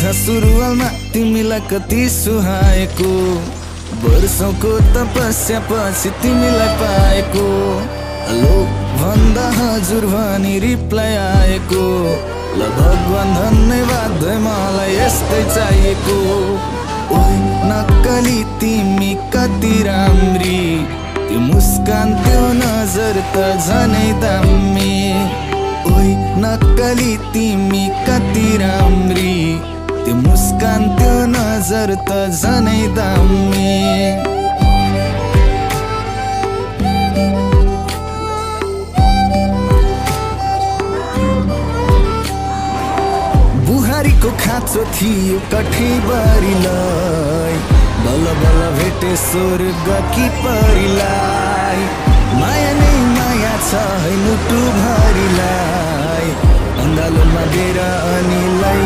कथा सुरुवालमा तिमीलाई कति सुहाएको, वर्षौंको तपस्या पछि तिमीलाई पाएको। हेलो भन्दा हजुर भनी रिप्लाई आएको, ल भगवान धन्यवाद मलाई यस्तै चाहिएको। ओइ नक्कली तिमी कति राम्री, त्यो मुस्कान त्यो नजर त झनै दामी। ओइ नक्कली तिमी कति राम्री, त्यो मुस्कान त्यो नजर त झनै दामी। बुहारीको खाँचो थियो कठीबरीलाई, बल्ल बल्ल भेटे स्वर्ग कि परिलाई। माया नै माया छ है मुटु भरिलाई, अन्धालोमा बेर अनि लै